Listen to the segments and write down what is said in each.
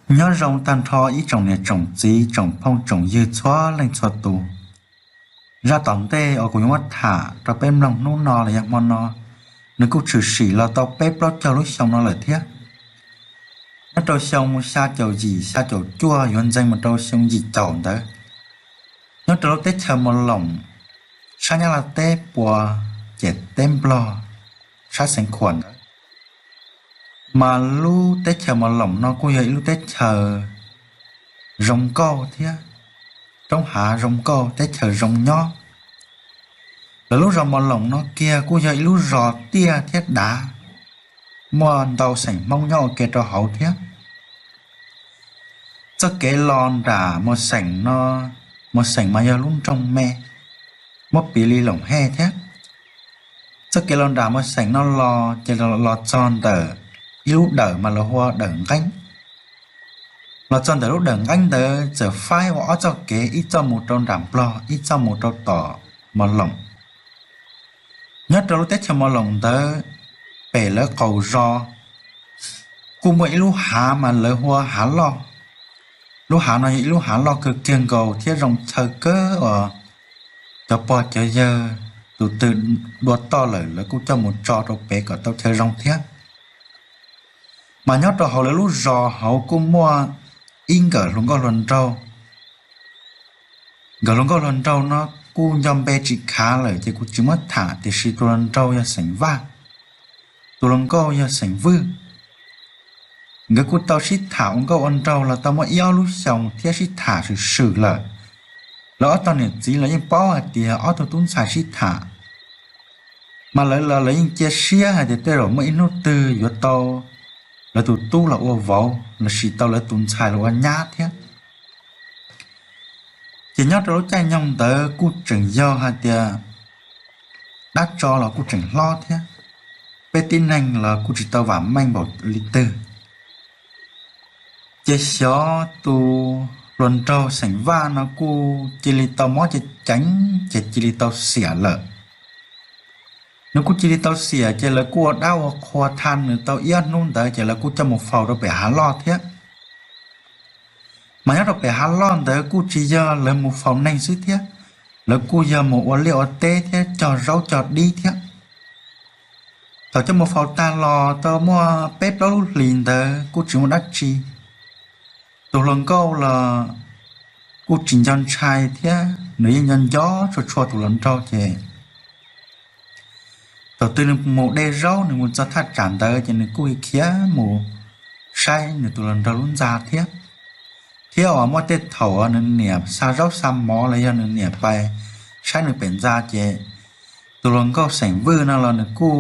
Nyob zoo tag nrho ib tsoom niam tsoom txiv tsoom phooj tsoom ywg txhua leej txhua tus. Zaj tom ntej uas kuv yuav muab tham rau peb mloog hnub no los yog hmo no, nws kuj tshwm sim los tau peb plaub caug lub xyoo no lawm thiab. Nyob rau xyoo xya caum yim xya caum cuaj yuav ntxeev mus rau xyoo yim caum ntawd, nyob rau lub teb chaws Mos Loos, sab Nyab Laj teb puas ces teb Nplog, sab xeev Khuam ntawd, mas lub teb chaws Mos Loos no kuj yog ib lub teb chaws zoo nkauj thiab, roob hav zoo nkauj, teb chaws zoo nyob. Lawv lub zos Mos Loos no kiag kuj yog ib lub zos tiaj thiab dav, muaj ntau xeem Hmoob nyob ua ke rau hauv thiab. Txoj kev los nram Muas Xeem no, Muas Xeem mas yog lub nroog me, muab piv li Loos Hej thiab. Txoj kev los nram Muas Xeem no los ces los txog ntawm ib lub dawm mas lawv hu ua Dawm Nqeeb. Los txog ntawm lub Dawm Nqeeb ntawd txawm faib ua ob txoj kev, ib txoj mus rau nram Nplog, ib txoj mus rau tom Mos Loos. Nyob rau lub teb chaws Mos Loos ntawd, pem lawv qaum zos kuj muaj ib lub hav mas lawv hu ua Hav Loj. Lub hav no yog ib lub hav loj kawg kiag nkaus thiab zoo chaw kawg uas cov pog cov yawg tus twg dua toj lawm lawv kuj coj mus tso rau pem kom tau chaw zoo thiab. Mas nyob rau hauv lawv lub zos hauv kuj muaj ib nkawm hluas nkauj hluas nraug. Nkawm hluas nkauj hluas nraug no kuj nco npe tsis khav lawm ces kuv tsis muab tham, tiam sis tus hluas nraug yog xeem Vaj, tus hluas nkauj yog xeem Vwj. Nkawd kuj tau sib tham ua nkauj ua nraug los tau muaj ib ob lub xyoos thiab sib tham swm swm lawm. Lawv ob tog niam txiv los yeej paub hais tias ob tug tub ntxhais sib tham, mas lawv los lawv yeej cia siab hais tias tej zaum muaj ib hnub twg yuav tau lawv tus tub los ua vauv los sis tau lawv tus ntxhais los ua nyab thiab. Ces nyob rau lub caij nyoog ntawd kuj tseem yog hais tias dab tsov los kuj tseem hlob thiab, peb tib neeg los kuj tsis tau vam meej npaum li twg. Ces xyov tus hluas nraug xeem Vaj no kuj cia li tau mob ceev ceev ces cia li tau xiam lawm. Nws kuj cia li tau xiam ces lawv kuj ua dab ua qhua thaj nws tau ib ob hnub ntawd ces lawv kuj coj mus faus rau pem Hav Loj thiab. Mas nyob rau pem Hav Loj ntawd kuj tsis yog lawv mus faus neeg xwb thiab, lawv kuj yog mus ua liaj ua teb thiab cog zaub cog dib thiab. Thaum coj mus faus tag los tau muaj peb plaub lub hlis ntawd kuj tsis muaj dab tsi. Tus hluas nkauj los kuj tsis nco ntshai thiab, nws yeej nco nco tshua tshua tus hluas nraug ces thaum twg nws mus de zaub nws mus txog thaj tsam ntawd ces nws kuj khiav mus saib nws tus hluas nraug lub ntxa thiab. Thiab uas muaj tej thaum uas nws niam xa zaub xa mov los yog nws niam pais saib nws pem ntxa ces tus hluas nkauj xeem Vwj no los nws kuj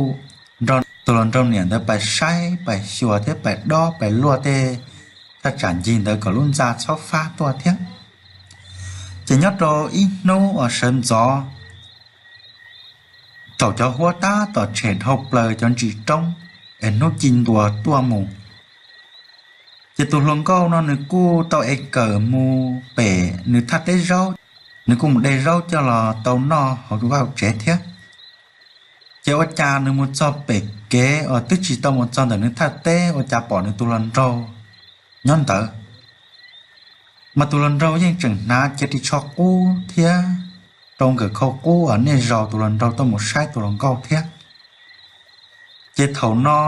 nrog tus hluas nraug niam ntawd pais saib pais xyuas thiab pais dob pais luaj tej thaj tsam ncig ntawd kom lub ntxa txhob fab tuaj thiab. Ces nyob rau ib hnub uas sawv ntxov, thaum cov huab tab tom tshem dhau plaws cov ntsis roob es hnub ci ntuas tuaj mus, ces tus hluas nkauj no nws kuj tau ev kawm mus pem nws thaj teb zaub, nws kuj mus de zaub coj los tau noj hauv vaj hauv tsev thiab. Ces ua cas nws mus txog pem kev uas twb tsis tau mus txog ntawm nws thaj teb ua cas pom nws tus hluas nraug nyob ntawd. Mas tus hluas nraug yeej tseem hnav cia ris tsho qub thiab rau nkawm khau qub uas niaj zaus tus hluas nraug tuaj mus saib tus hluas nkauj thiab. Ces thaum no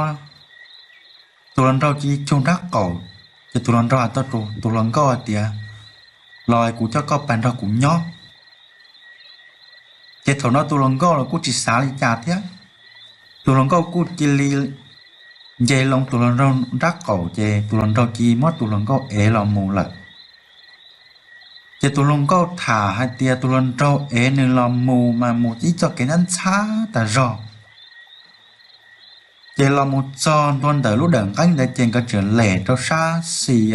tus hluas nraug cia li cug nrab qaum, ces tus hluas nraug hais rau tus hluas nkauj hais tias, los kuv coj koj pais nrog kuv nyob. Ces thaum no tus hluas nkauj los kuj tsis xav li cas thiab, tus hluas nkauj kuj cia li nce loo tus hluas nraug nrab qaum ces tus hluas nraug cia li muab tus hluas nkauj ev los mus lawm. Ces tus hluas nkauj tham hais tias tus hluas nraug ev nws los mus mas mus ib txoj kev ntxhab ntxhab tas zog. Ces los mus txog ntua ntawm lub dawm nqeeb ntawd ces nkawd tseem lem rau sab xis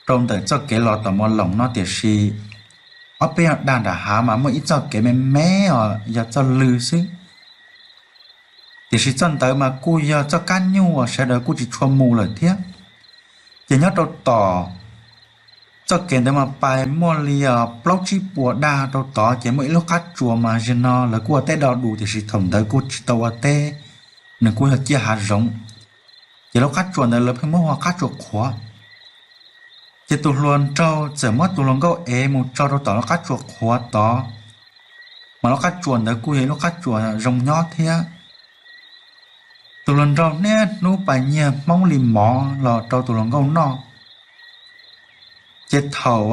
rau ntawm txoj kev los tom Mos Loos no, tiam sis ob peb yog dag nram hav mas muaj ib txoj kev me me os yog txoj lw xwb. Tiam sis txoj ntawd mas kuj yog txoj kab nyuj uas sawv daws kuj tsis tshua mus lawm thiab. Ces nyob rau tom txoj kev ntawd mas pais muaj li plaub tsib puas dag rau tod, ces muaj ib lub qab tsuas mas zaum no lawv kuj ua teb do dus tiam sis thaum ntawd kuj tsis tau ua teb, nws kuj yog ciaj hav zoov. Ces lub qab tsuas ntawd lawv pheej muab hu ua qab tsuas qhuav. Ces tus hluas nraug txawm muab tus hluas nkauj ev mus tso rau tom lub qab tsuas qhuav tod, mas lub qab tsuas ntawd kuj yog ib lub qab tsuas zoo nyob thiab. Tus hluas nraug niaj hnub pais nyiag hmoob li mov los rau tus hluas nkauj noj. Ces thaum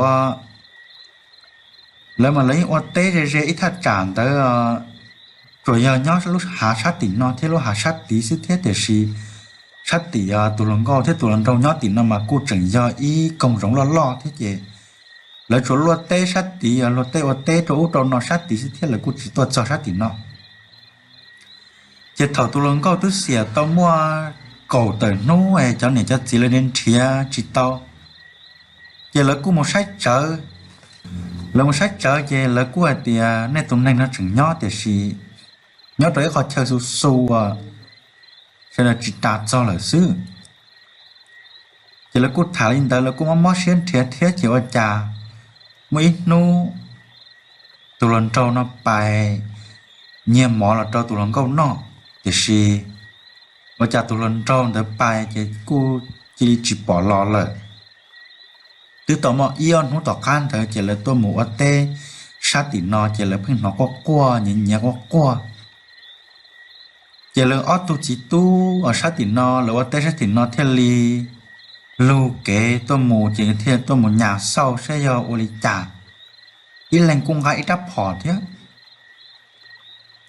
lawv mas lawv yeej ua teb ze ze ib thaj tsam ntawd, tsuas yog nyob lub hav sab tim no thiab lub hav sab tid xwb thiab, tiam sis sab tim tus hluas nkauj thiab tus hluas nraug nyob tim no mas kuj tseem yog ib koog zoov loj loj thiab ces lawv tsuas luaj teb sab tid, luaj teb ua teb rau ub rau no sab tid xwb thiab lawv kuj tsis tuaj txog sab tim no. Ces thaum tus hluas nkauj twb xiam tau muaj kaum tawm hnub es cov niam cov txiv lawv nrhiav tsis tau, ces lawv kuj mus saib tsawv. Lawv mus saib tsawv ces lawv kuj hais tias nej tus neeg no tseem nyob tiam sis nyob rau ib qho chaw xu xu uas sawv daws tsis ras txog lawm xwb. Ces lawv kuj tham li ntawd, lawv kuj mob mob siab nrhiav thiab ces ua cas muaj ib hnub tus hluas nraug no pais nyiag mov los rau tus hluas nkauj noj, tiam sis ua cas tus hluas nraug ntawd pais ces kuj cia li tsis pom los lawm. Twb tau muaj ib ob hnub tom qab ntawd ces lawv tuaj mus ua teb sab tim no ces lawv pheej hnov quaj quaj nyiav nyiav quaj quaj. Ces lawv ob tug txiv tub uas sab tim no, lawv ua teb sab tim no thiaj li lug kev tuaj mus ces thiaj tuaj mus nyas xauj saib yog ua li cas, ib leeg kuj nqa ib rab phom thiab.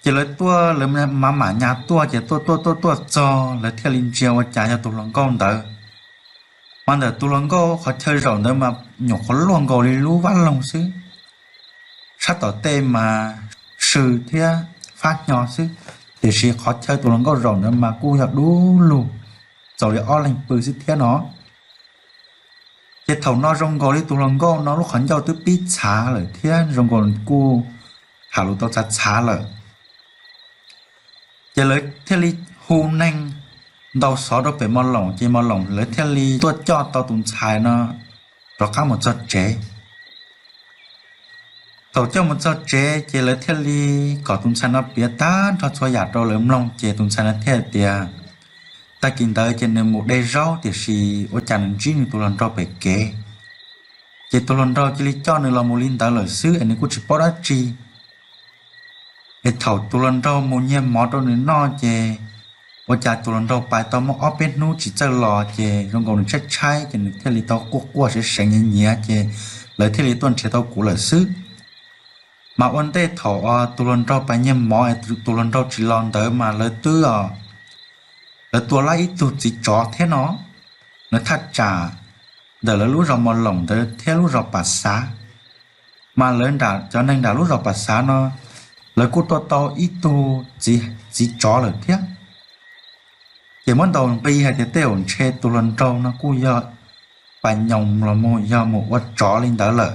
Ces lawv tuaj lawv mam mam nyas tuaj ces tuaj tuaj tuaj tuaj txog lawv thiaj li ntsia ua cas yog tus hluas nkauj ntawd. Mas ntawm tus hluas nkauj qhov chaw zaum ntawd mas nyuam qhuav luaj nkaus li lub vaj loog xwb, sab tom tej mas sw thiab fab hnyo xwb, tiam sis qhov chaw tus hluas nkauj zaum ntawd mas kuj yog dub lug, txaus li ob leeg pw xwb thiab no. Ces thaum no zoo nkaus li tus hluas nkauj no lub qhov ncauj twb pib txhav lawm thiab zoo nkaus kuj tham lus tau txhav txhav lawm. Ces lawv thiaj li hu neeg ntaus xov rau pem Mos Loos, ces Mos Loos lawv thiaj li tuaj coj tau tus ntxhais no rov qab mus txog tsev. Thaum coj mus txog tsev ces lawv thiaj li kom tus ntxhais no piav tag nrho txhua yam rau lawv mloog, ces tus ntxhais no thiaj tias tag kis ntawd ces nws mus de zaub tiam sis ua cas nws ntsib nws tus hluas nraug pem kev. Ces tus hluas nraug cia li coj nws los mus li ntawd lawm xwb es nws kuj tsis paub dab tsi. Es thaum tus hluas nraug mus nyiag mov rau nws noj ces ua cas tus hluas nraug pais tau muaj ob peb hnub tsis txawj los ces zoo nkaus nws tshaib tshaib ces nws thiaj li tau quaj quaj seev seev nyiav nyiav ces lawv thiaj li tuaj nrhiav tau kuv lawm xwb. Mas ua ntej thaum tus hluas nraug pais nyiag mov es tus hluas nraug tsis los ntawd mas lawv twb, lawv tua lab ib tug txiv tsov thiab no, lawv thaj tsam ntawm lawv lub zos Mos Loos ntawd thiab lub zos Pam Xav. Mas lawv nram cov neeg nram lub zos Pam Xav no, lawv kuj tua tau ib tug txiv tsov lawm thiab. Ces muab ntaus nqi hais tias tej zaum ntshe tus hluas nraug no kuj yog pas nyoos los mus yog mus ua tsov li ntawd lawm.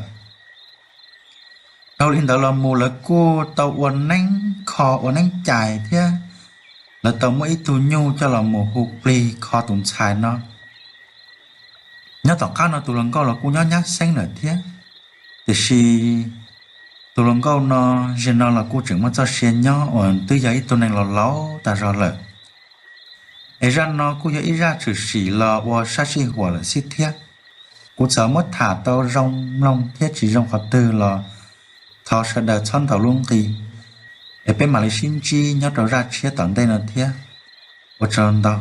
Dhau li ntawd los mus lawv kuj tau ua neeb kho ua neeb cais thiab lawv tau muab ib tug nyuj coj los mus hu plig kho tus ntxhais no. Nyob tom qab no tus hluas nkauj los kuj nyob nyab xeeb lawm thiab, tiam sis tus hluas nkauj no, zaum no los kuj tseem muaj txoj sia nyob uas twb yog ib tug neeg laus laus tas zog lawm. Es zaj no kuj yog ib zaj tshwm sim los ua sab sij huam lawm xwb thiab. Kuv txawm muab tham tau zoo mloog thiab tsis zoo qhov twg los thov sawv daws txhob ntaus lub nqi, es peb mam li sib ntsib nyob rau zaj tshiab tom ntej no thiab. Ua tsaug ntau.